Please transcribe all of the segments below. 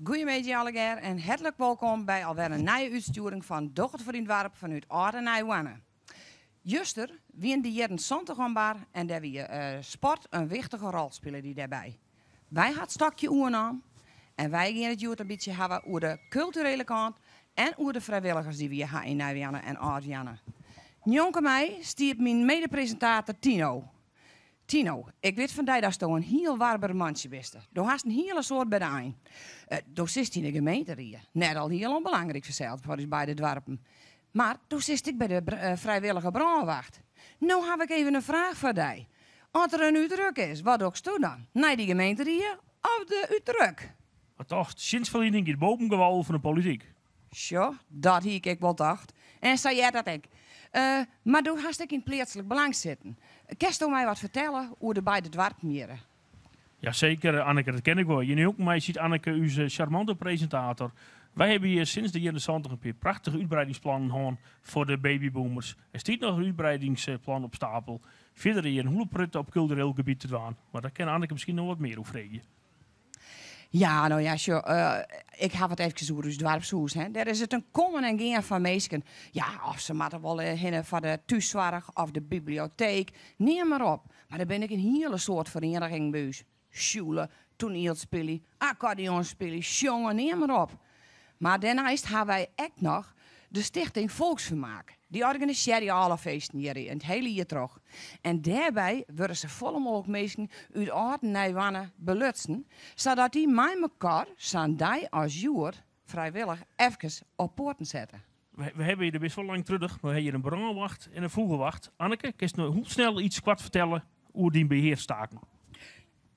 Goeiemiddei allegear en hertlik wolkom by alwer in nije útstjoering fan Doch it foar dyn doarp fanút Ald en Nij-Hoarne. Juster wienen de jierren 70 oan bar en dêr wie sport in wichtige rol spile dy dêrby. Wy ha it stokje oernaam en wy gean it hjoed in bytsje hawwe oer de kulturele kant en oer de frijwilligers dy't wy ha yn Nij-Hoarne en Ald-Hoarne. Njonken my stiet myn medepresintator Tino. Tino, ik wit fan dy datsto in hiel warber mantsje bist. Do hast in hiele soad by de ein. Do sitst yn de gemeenterie. Net alhiel ûnbelangryk fansels foar ús beide doarpen. Mar do sitst ek by de frijwillige brânwacht. No haw ik even in fraach foar dy. As der in útruk is, wat dochsto dan? Nei dy gemeenterie of de útruk? Wat tochtst? Tsjinstferliening giet boven gewauwel fan de polityk. Sjoch, dat hie ik ek wol tocht. En sa heart dat ek. Mar do hast ek yn it pleatslik belang sitten. Kinsto my wat fertelle oer de beide doarpen hjirre? Jaseker, Anneke, dat kin ik wol. Hjir njonken my sit Anneke, ús sjarmante presintator. Wy hawwe hjir sinds de jierren 70 in pear prachtige útbreidingsplannen hân foar de babyboomers. Der stiet noch in útbreidingsplan op stapel. Fierder is hjir in hiele protte op kultureel gebiet te dwaan, mar dêr kin Anneke miskien noch wat mear oer freegje. Ja, no ja, sjoch, ik haw it efkes oer ús doarpshûs. Hè. Dêr is it in kommen en gean fan minsken. Ja, of se moatte wol hinne foar de thússoarch of de biblioteek, neam mar op. Mar der binne ek in hiele soad ferienigingen by ús. Sjoele, toanielspylje, akkordeonspylje, sjonge, neam mar op. Mar dêrneist ha wy ek noch de Stichting Volksvermaak. Dy organisearje alle feesten hjir it hiele jier troch. En dêrby wurde safolle mooglik minsken út Ald en Nij-Hoarne belutsen, sadat dy mei mekoar sa'n dei as hjoed frijwillich efkes op poaten sette. We hawwe hjir, do bist wol lang terug, mar we hawwe hjir in brânwacht en in fûgelwacht. Anneke, kinst no hiel snel iets koart fertelle oer dyn behearstaken?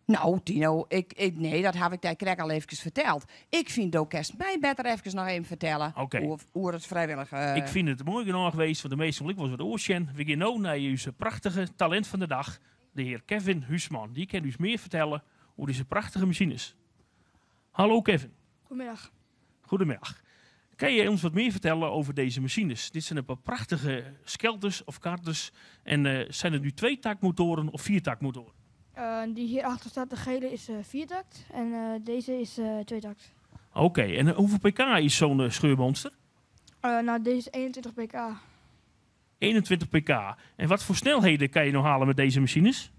No, Tino, ik, ik, nee, dat haw ik dy krekt al efkes ferteld. Ik fyn do kinst my better efkes noch even fertelle Oké. oer, oer it frijwillige. Ik fyn it moai genôch weest, want de minsken wolle ek wolris wat oars sjen. We gean no nei ús prachtige talint fan de dag, de hear Kevin Huisman. Dy kin ús mear fertelle oer dizze prachtige masines. Hallo Kevin. Goedemiddag. Goedemiddag. Kan je ons wat meer vertellen over deze machines? Dit zijn een paar prachtige skelters of karters. En eh, zijn het nu tweetaktmotoren of viertaktmotoren? Uh, die hierachter staat, de gele, is uh, viertakt en uh, deze is tweetakt. Oké, en hoeveel pk is zo'n scheurmonster? nou, deze is 21 pk. 21 pk. En wat voor snelheden kan je nou halen met deze machines?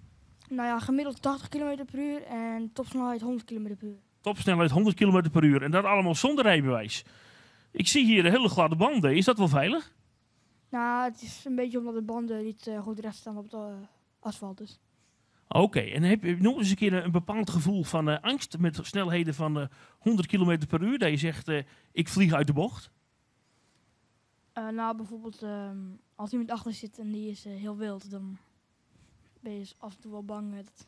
Nou ja, gemiddeld 80 km per uur en topsnelheid 100 km per uur. Topsnelheid 100 km per uur en dat allemaal zonder rijbewijs. Ik zie hier hele gladde banden. Is dat wel veilig? Nou, het is een beetje omdat de banden niet goed recht staan op het asfalt. Dus. Oké, en heb je nog eens een keer een bepaald gevoel van angst met snelheden van 100 km per uur? Dat je zegt, ik vlieg uit de bocht? Nou, bijvoorbeeld ehm, als iemand achter zit en die is heel wild, dan ben je dus af en toe wel bang dat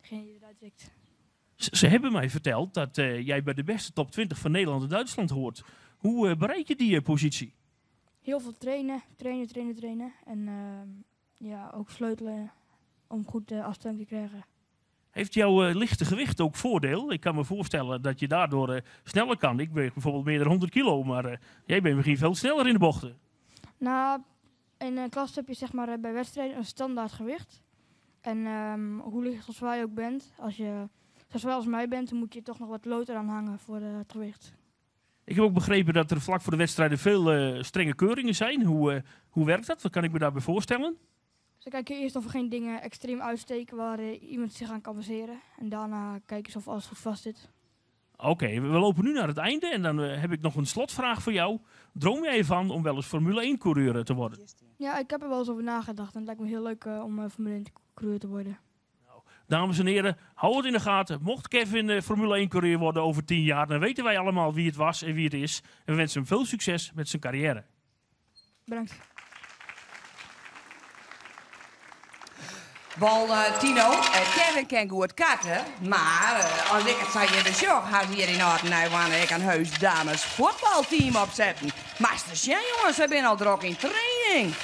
degene die eruit trekt. Ze hebben mij verteld dat jij bij de beste top 20 van Nederland en Duitsland hoort. Hoe bereik je die positie? Heel veel trainen, trainen, trainen, trainen. En ehm, ja, ook sleutelen om goed de afstand te krijgen. Heeft jouw lichte gewicht ook voordeel? Ik kan me voorstellen dat je daardoor sneller kan. Ik weeg bijvoorbeeld meer dan 100 kilo, maar jij bent misschien veel sneller in de bochten. Nou, in een klas heb je zeg maar, bij wedstrijden een standaard gewicht. En um, hoe licht of zwaar je ook bent, als je zo zwaar als mij bent, dan moet je toch nog wat lood eraan hangen voor het gewicht. Ik heb ook begrepen dat er vlak voor de wedstrijden veel strenge keuringen zijn. Hoe, hoe werkt dat? Wat kan ik me daarbij voorstellen? Ze kijken eerst of er geen dingen extreem uitsteken waar iemand zich aan kan baseren. En daarna kijken ze of alles goed vast zit. Oké, we lopen nu naar het einde en dan heb ik nog een slotvraag voor jou. Droom jij ervan om wel eens Formule 1 coureur te worden? Ja, ik heb er wel eens over nagedacht en het lijkt me heel leuk om Formule 1 coureur te worden. Nou, dames en heren, hou het in de gaten. Mocht Kevin Formule 1 coureur worden over 10 jaar, dan weten wij allemaal wie het was en wie het is. En we wensen hem veel succes met zijn carrière. Bedankt. Wel, Tino, Kevin kin goed karte, mar as ik it sa hjir besjoch, ha se hjir yn Ald en Nij-Hoarne ek in heus dames fuotbalteam opsetten. Moatst ris sjen, jonges, sy binne al drok yn training.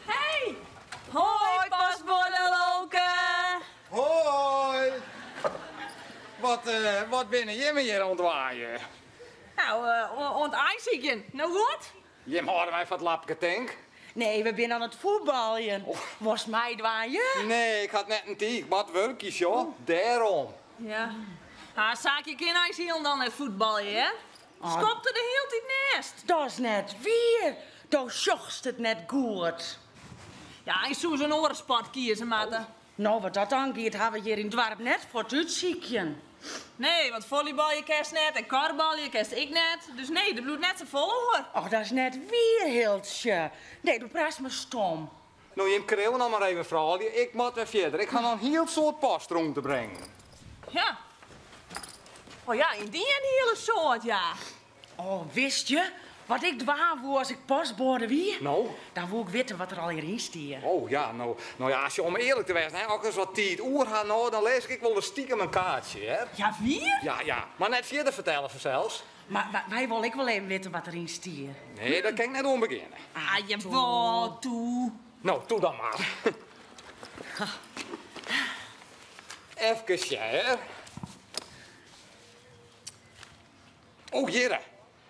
Hey! Hoi, postboade Lolke! Hoi! Wat, wat binne jimme hjir oan it dwaan? Nou, Nou, oan it aaisykjen. No goed? Jim hâlde my foar it lapke, tink. Nee, we binne oan it fuotbaljen. Wolst meidwaan, je? Nee, ik ha net in tiid. Ik moat wurkje, sjoch. Dêrom. Ja. Ha, Saakje kin eins hielendal net fuotbalje, hear. Skopt der de hieltyd nêst. Dat is net wier. Do sjochst it net goed. Ja, eins soe se in oare sport kieze moatte. No, wat dat oangiet ha we hjir yn it doarp net foar it útsykjen. Nee, want follybalje kinst net en kuorbalje kinst ek net. Dus nee, der bliuwt net safolle oer. Och, dat is net wier, Hiltsje. Nee, do praatst mar stom. No, jim kriuwe noch mar even, froulju. Ik moat wer fierder. Ik ha noch in hiel soad post rûn te bringen. Ja. Oh ja, yndie in hiele soad, ja. Oh, wist je wat ik dwaan woe as ik postboade wie? No? Dan woe ik witte wat der allegear yn stie. Oh ja, no, no ja, sjoch, om earlik te wêzen, hè, as ik ris wat tiid oer ha, no, dan lês ik ek wolris stikem in kaartsje, hear. Ja, wier? Ja, ja. Mar net fierder fertelle fansels. Mar wy wolle ek wol even witte wat deryn stie. Nee, dêr kin ik net oan begjinne. Ah, jawol, toe. No, toe dan mar. Efkes sjen, hear. Oh, hjirre.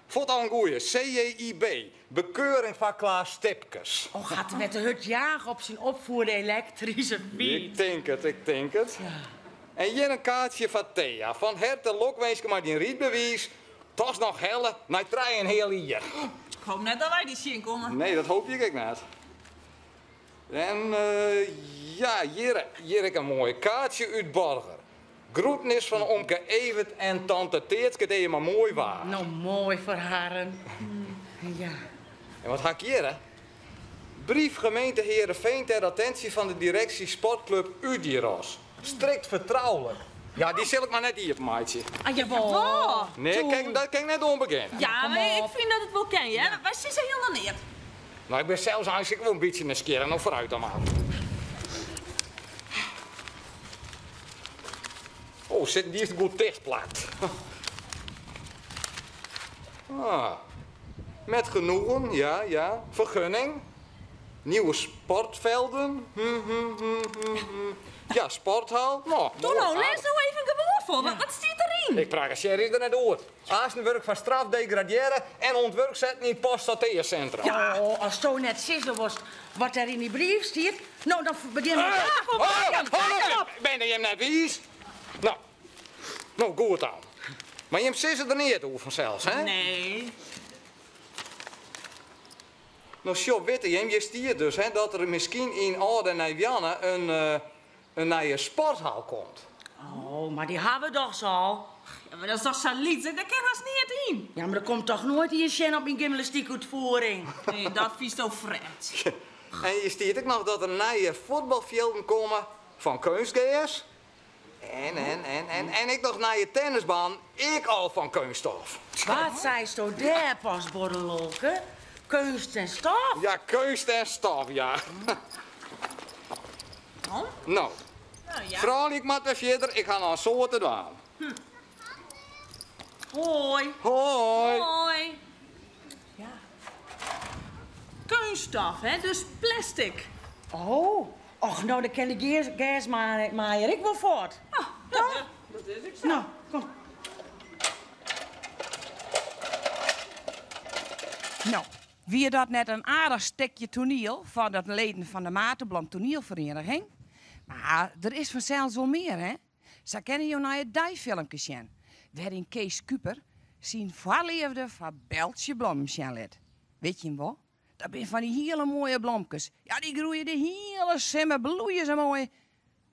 Fuort al in goeie. CJIB, bekeuring foar Klaas Stipkes. Oh, hat er wer te hurd jage op syn opfoerde elektryske fyts. Ik tink it, ik tink it. En hjir in kaartsje foar Thea. Fan herte lokwinske mei dyn rydbewiis. Dochs noch helle nei trije en heal jier. Ik hoop net dat wy dy tsjinkomme. Nee, dat hoopje ik ek net. En ja, hjir, hjir ek in moai kaartsje út Borger. Groetnis fan omke Evert en tante Teatske, it is hjir mar moai waar. No, moai foar harren. Ja. En wat ha ik hjir, hè? Brief gemeente Heerenveen ter attentie van de directie sportclub Udiros. Strikt vertrouwelijk. Ja, dy sil ik mar net iepen meitsje. Ah, jawol. Nee, kijk, dêr kin ik net oan begjinne. Ja, mar ik fyn dat it wol kin, hear. Wy sizze hielendal neat. No, ik bin sels eins ek wol in bytsje nijsgjirrich. No, foarút dan mar. Oh, sit dy is goed tichtplakt. Ah. Met genoegen, ja, ja. Vergunning. Nieuwe sportvelden. Hm, hm, hm, hm, hm. Ja, sporthal. No, Doe moai, no, lês aardich. no even gewoan foar. Wat, wat stiet deryn? Ik prakkesearje der net oer. Aansten wurd ik foar straf degradearre en oan it wurk setten yn it postsortearsintrum. Oh, asto net sizze wolst wat der yn dy brief stiet, no dan begjin we. Eh, oh, oh, binne jim net wiis? No, no goed dan. Mar jim sizze der neat oer fansels, hè? Nee. No sjoch, witte jim, hjir stiet dus hè, dat der miskien yn Alde Nij-Wjanne in, in nije sporthal komt. Oh, mar dy hawwe we dochs al. Ja, mar dat is dochs sa lyts, dêr kin hast neat yn. Ja, mar der komt toch noait ien sjen op myn gymnastykútfiering. Nee, dat fynsto frjemd. En hjir stiet ek noch dat der nije fuotbalfjilden komme fan keunstgers. En, en, en, en, en ek noch nije tennisbanen, ek al fan keunststof. Wat seisto dêr, postboade Lolke? Keunst en stof? Ja, keunst en stof, ja. Oh. No, Nou ja. froulju, ik moat wer fierder, ik ha noch in soad te dwaan. Hoi. Hoi. Hoi. Ja. Keunststof, hè? Dus plastic. Oh, och, no, dan kin de gersmaaier ek wol fuort. Ah, ja, dat is ek sa. No, kom. No, wie dat net in aardich stikje toaniel fan de leden fan de Maartenblom Toanielferiening? Mar der is fansels wol mear, hè? Sa kinne jo nei it deifilmke sjen, wêryn Kees Kuper syn foarleafde foar beltsjeblommen sjen lit. Wit jim wol? Dat binne fan dy hiele moaie blomkes. Ja, dy groeie de hiele simmer, bloeie se moai,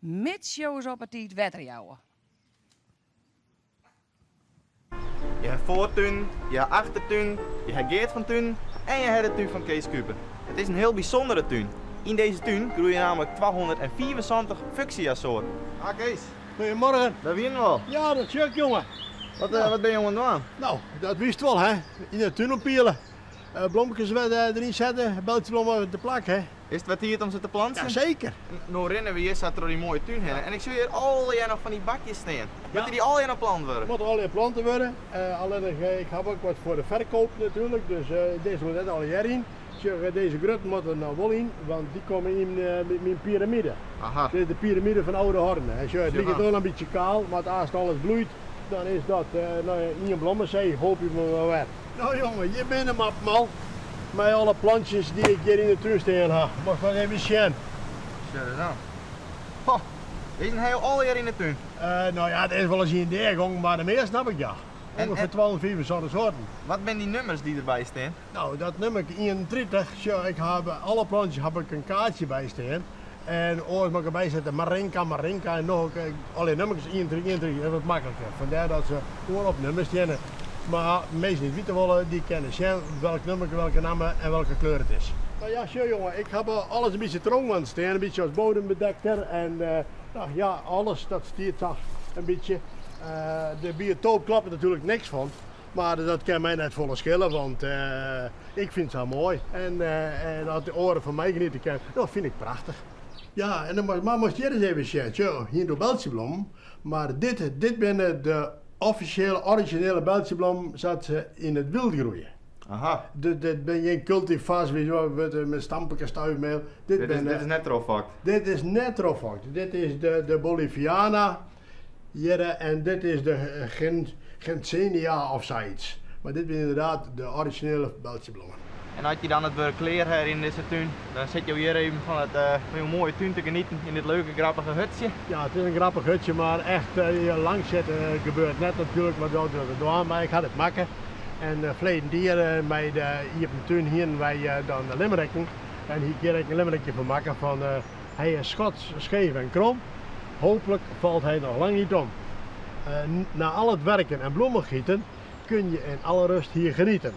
mits jo se op 'e tiid wetter jouwe. Je hebt voortuin, je hebt achtertuin, je hebt Geert van Tuin en je hebt de tuin van Kees Kuper. Het is een heel bijzondere tuin. In deze tuin groeien namelijk 274 fuchsia soorten. Ah Kees, Goedemorgen. daar wienen we al. Ja, dat zie ik, jongen. Wat, wat ben je aan het doen? Nou, dat wist wel, hè. In de tunnel pielen. Bloemetjes wat, erin zetten, beltjesblommen te plakken, hè. Is het wat hier om ze te planten? Jazeker. Nou rennen we hier zat door die mooie tuin heen en ik zie hier al jaar nog van die bakjes staan. Moeten die al jaar nog plant worden? Moeten al die planten worden. Alleen ik heb ook wat voor de verkoop natuurlijk, dus deze moet net al jaar in. Zeg, deze grut moet er nou wel in, want die komen in met mijn piramide. Aha. Dit is de piramide van Oude Horn. Hè. Zeg, het Ja. ligt wel een beetje kaal, maar als alles bloeit, dan is dat nou ja, ien blommesee, hoopje we mar wer. No jonge, hjir binne map al. Mei alle plantsjes dy't ik hjir yn de tún stean ha. Moatst mar even sjen. Sjoch ris oan. Ho, dizze ha jo allegear yn de tún? No ja, der is wol ris ien deagong, mar de measten haw ik ja. Ungefear 275 soarten. Wat binne dy nummers dy't derby stean? No, dat nummer 31, sjoch, ik ha by alle plantsjes haw ik in kaartsje by stean. En oars moat ik derby sette Marinka, Marinka en noch allegear nummerkes 31, 31, dat is wat makliker. Fandêr dat se oeral op nummers steane. Mar minsken dy't witte wolle, dy kinne sjen welk nummerke, welke namme en welke kleur it is. No ja, sjoch jonge, ik ha alles in bytsje trochinoar stean, in bytsje as bodembedekker en no ja, alles dat stiet sa in bytsje. De biotoop kloppet natuerlik niks fan, mar dat kin my net folle skille, want ik fyn it sa moai. En as de oaren fan my geniete kinne, dat fyn ik prachtich. Ja, en dan mar moatst hjir ris even sjen. Sjoch, hiene do beltsjeblommen, mar dit, dit binne de offisjele, orizjinele beltsjeblommen sa't se yn it wyld groeie. Aha. Dit, dit binne gjin cultivars, mei stamperke stuifmeel. Dit, dit, is, dit is net trochfokt. Dit is net trochfokt. Dit is de, de Boliviana hjirre en dit is de Gensenia of sayts. Mar dit binne ynderdaad de orizjinele beltsjeblommen. En as je dan it wurk klear ha yn dizze tún, dan sit jo hjir even fan it fan jo moaie tún te genieten yn dit leuke grappige hutsje. Ja, it is in grappich hutsje, mar echt hjir lang sitte gebeurt net natuerlik, want dat wurdt dwaan, mar ik ha dit makke. En ferleden jier mei de iepen tún hienen wy dan de limericken en hie ik hjir ek in limerickje fan makke fan Hy is schots, scheef en krom, hooplik falt hy noch lang niet om. Na al het werken en bloemen gieten, kun je in alle rust hier genieten.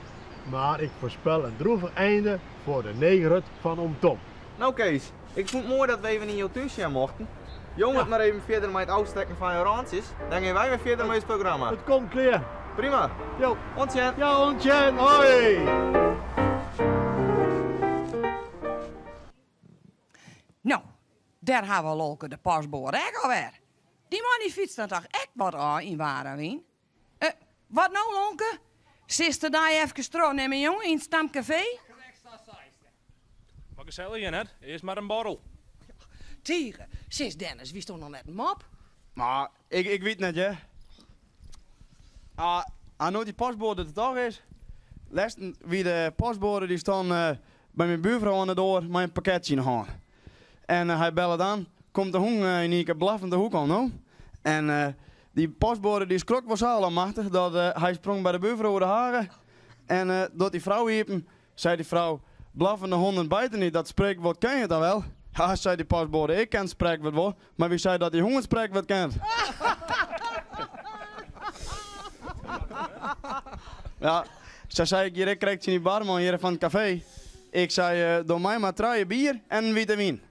Maar ik voorspel een droevig einde voor de negerhut van oom Tom. No Kees, ik fûn it moai dat we even yn jo tún sjen mochten. Jo moat mar even fierder mei it ôfstekken fan jo rântsjes, dan gean wy wer fierder mei ús programma. It komt klear. Prima. Jo. Oant sjen. Ja, oant sjen. Hoi. No, dêr ha we Lolke de postboade ek alwer. Dy man dy fytst dan toch ek wat ôf yn waar en wyn. Eh, wat no Lolke? Silst de dei efkes trochnimme jonge yn it stamkafee? Wat gesellich hjir net, earst mar in borrel. Tige, sis Dennis, wiesto noch net in mop? Mar ik, ik wit net hear. Ah, ah, no't dy postboade der toch is. Lêsten wie de postboade dy stond by myn buurfrou oan de doar mei in pakketsje yn de hân. En hy bellet aan, komt de hûn yn ien kear blaffend de hoek om no. En dy postboade dy skrok wol sa almachtich dat hy sprong by de buurfrou oer de hage. En docht dy frou iepen, sei dy frou, blaffende honden bijten niet, dat spreekwoord ken je toch wel? Ha, sei dy postboade, ik ken it sprekwurd wol, mar wie sei dat dy hûn it sprekwurd kent? Ja, sa sei ik hjir ek krekt tsjin dy barman hjir fan it kafee. Ik sei, doch my mar trije bier en in wite wyn.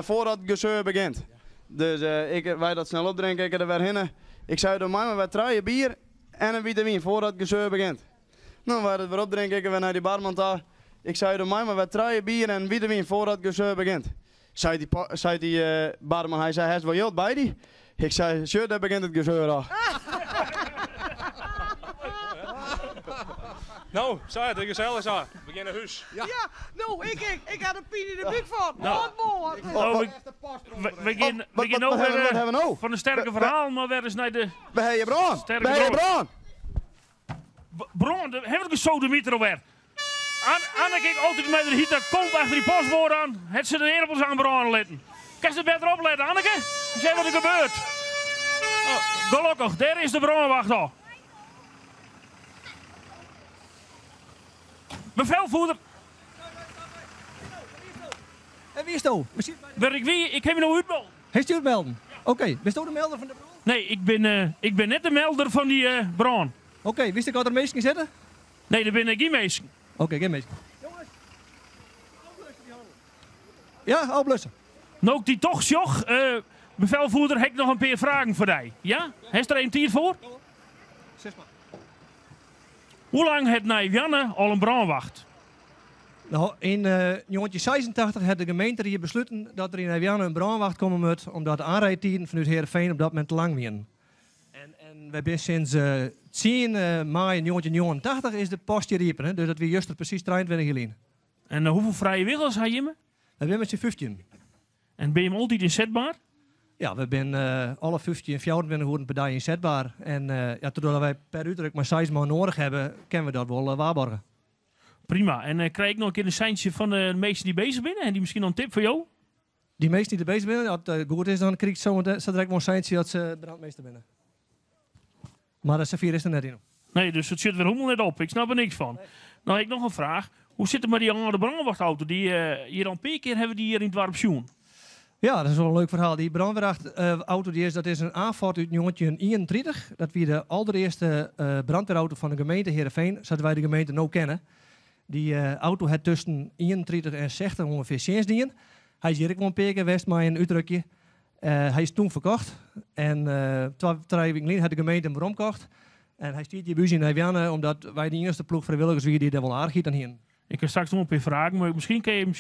Foardat it geseur begjint. Dus ik, wy dat snel opdrinke, ik der wer hinne. Ik sei, doch my mar wer trije bier en in wite wyn foardat it geseur begjint. No, wy dat wer opdrinke, ik wer nei dy barman ta. Ik sei, doch my mar wer trije bier en in wite wyn foardat it geseur begjint. Seit dy, seit dy barman, hy sei, hast wol jild by dy? Ik sei, sjoch, dêr begjint it geseur al. No, sa, it is gesellich sa. We gean nei hús. Ja, no, ik ek. Ik ha der pine yn de búk fan. No. Wat moai. No, we, we, we gean, we gean no wer fan de sterke ferhalen mar wer ris nei de We ha hjir brân! sterke We ha hjir brân. brân! Brân, hawwe we it gesodemiter alwer. Anneke ik altyd mei de hite kont achter dy postboade oan, hat se de eardappels oanbrâne litten. Kinst it better oplette, Anneke? Sjen wat der gebeurt. Oh, gelokkich, dêr is de brânwacht al. Befelvoerder. En wie is do? Wêr ik wie, ik ha my no útmelden. Hast dy útmelden? Oké, bisto de melder fan de brân? Nee, ik bin, ik bin net de melder fan dy brân. Oké, witst ek oft der minsken sitte? Nee, der binne gjin minsken. Oké, gjin minsken. Ja, ôfblusse. No ik dy toch sjoch, befelvoerder, ha ik noch in pear fragen foar dy. Ja? Hast der even tiid foar? Sis mar. Hoe lang hat Nij-Hoarne al in brânwacht? No, yn 1986 hat de gemeenteried besluten dat der yn Nij-Hoarne in brânwacht komme moat, omdat de aanrijdtiden fanút Heerenveen op dat momint te lang wienen. En, en wy binne sinds 10 maaie 1989 is de post hjir iepene, dus dat wie juster presys 23 jier lyn. En hoefolle frijwilligers ha jimme? Wy binne mei syn 15. En binne jim altyd ynsetber? Ja, we binne alle 15, 24 oeren per dei ynsetber. En ja, trochdat wy per útruk mar seis man noadich hawwe, kinne we dat wol waarborge. Prima. En krij ik noch in kear in seintsje fan de minsken dy't bezich binne? En dy miskien noch in tip foar jo? Dy minsken dy't der bezich binne, as it goed is, dan krij ik sa direkt wol in seintsje dat se brandmeester binne. Mar safier is it net yn. Nee, dus it sjit wer hielendal net op. Ik snap der niks fan. No ha ik noch in fraach. Hoe sit it mei dy âlde brânwachtauto? Dy hjir al in pear kear hawwe dy hjir yn it doarp sjoen. Ja, dat is wol in leuk ferhaal. Dy brânwachtauto dy is, dat is in Aanfort út 1931. Dat wie de alderearste brandweerauto fan de gemeente Heerenveen, sa't wy de gemeente no kenne. Dy auto hat tusken 31 en 60 ûngefear tsjinst dien. Hy is hjir ek wol in pear kear west mei in útrukje. Hy is toen ferkocht en twa, trije wiken lyn hat de gemeente him weromkocht. En hy stiet hjir by ús yn Nijhoarne omdat wy de iennichste ploech frijwilligers wie dy't dêr wol aardichheid oan hienen. Ik ha straks noch in pear fragen, mar miskien kinne je him.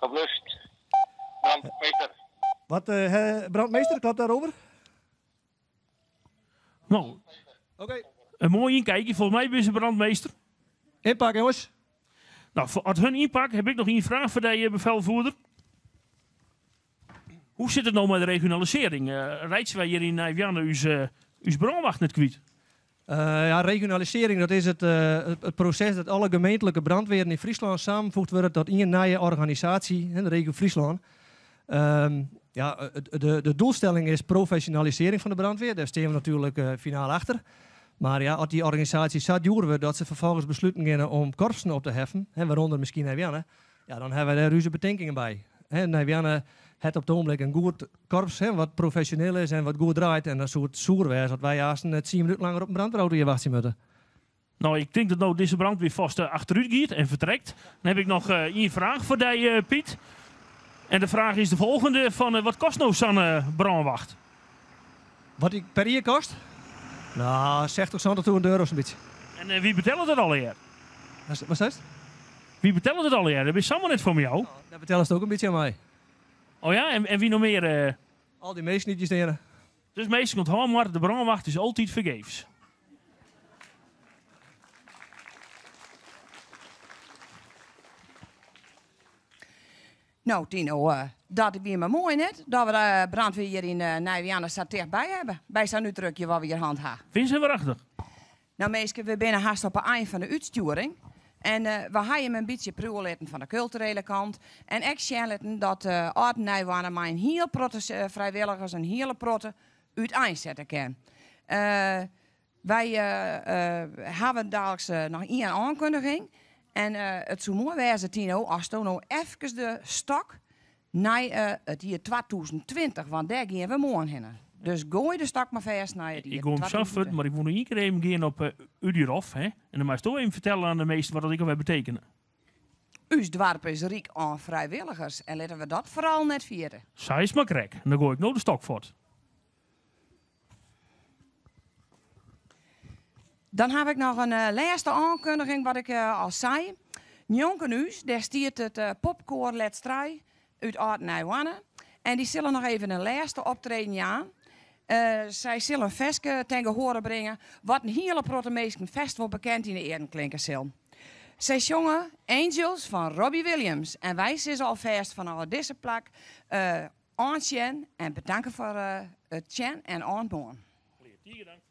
Geblust. Brandmeester. Wat, brandmeester, klopt daarover? No, Oké. In moai ynkijkje, folgens my binne se brandmeester. Ynpakke, jonges. No, as hun ynpakke, ha ik noch ien fraach foar dy, befelvoerder. Hoe sit it no mei de regionalisearring? Reitsje wy hjir yn Nijhoarne ús, ús brânwacht net kwyt? Ja, regionalisearring dat is it, it proses dat alle gemeentlike brandwearen yn Fryslân samenfoegd wurde tot ien nije organisaasje, de regio Fryslân. Ja, de, de doelstelling is professionalisering fan de brandweer. Dêr stean we natuerlik finaal achter. Mar ja, as dy organisaasje sa djoer wurdt dat se ferfolgens besluten geane om korpsen op te heffen, hè, wêrûnder miskien Nijhoarne, ja, dan hawwe wy dêr ús betinkingen by. Hè, Nijhoarne hat op it ogenblik in goed korps, hè, wat profesjoneel is en wat goed draait. En dan soe it soer wêze as wy aansten tsien minuten langer op in brandweerauto hjir wachtsje moatte. No, ik tink dat no dizze brandweer fêst achterút giet en fertrekt. Dan ha ik noch ien fraach foar dy, Piet. En de fraach is de folgjende, fan wat kost no sa'n brânwacht? Wat dy per jier kost? No, 60, 70.000 euro sa'n bytsje. En wie betellet dat allegear? Wat seist? Wie betellet it allegear? Dat is samar net foar my ôf. Dat betellest ek in bytsje oan my. Oh ja, en wie noch mear? Al dy minsken dy't hjir steane. Dus minsken, ûnthâld mar, de brânwacht is altyd fergeefs. No Tino, dat wie mar moai net, dat we de brandweer hjir yn Nijhoarne sa tichtby hawwe, by sa'n útrukje wat we hjir hân ha. Fynst se werachtich? No minsken, we binne hast op 'e ein fan de útstjoering en we ha jim in bytsje priuwe litten fan de kulturele kant en ek sjen litten dat âld Nijhoarne mei in hiel protte frijwilligers in hiele protte úteinsette kin. Wy hawwe daalks noch ien oankundiging en it soe moai wêze Tino asto no efkes de stok nei it jier 2020, want dêr gean we moarn hinne. Dus goai de stok mar fêst nei it jier Ik goai him sa fuort, mar ik woe noch ien kear even gean op Udirov. Hè? En dan meist even fertelle oan de minsken wat dat ek alwer betekene. Us doarp is ryk oan frijwilligers en litte we dat foaral net ferjitte. Sa is it mar krekt. Dan goai ik no de stok fuort. Dan haw ik noch in lêste oankundiging wat ik al sei. Njonken ús, dêr stiet it popkoar Let's Try út Ald Nijhoarne. En dy sille noch even in lêste optreden jaan. Sy sille in ferske ten gehoare bringe wat in hiele protte minsken fêst wol bekend yn de earen klinke sil. Sy sjonge Angels fan Robbie Williams en wy sizze alfêst fanôf dizze plak oant sjen en bedanke foar it sjen en oant moarn. Tige dank.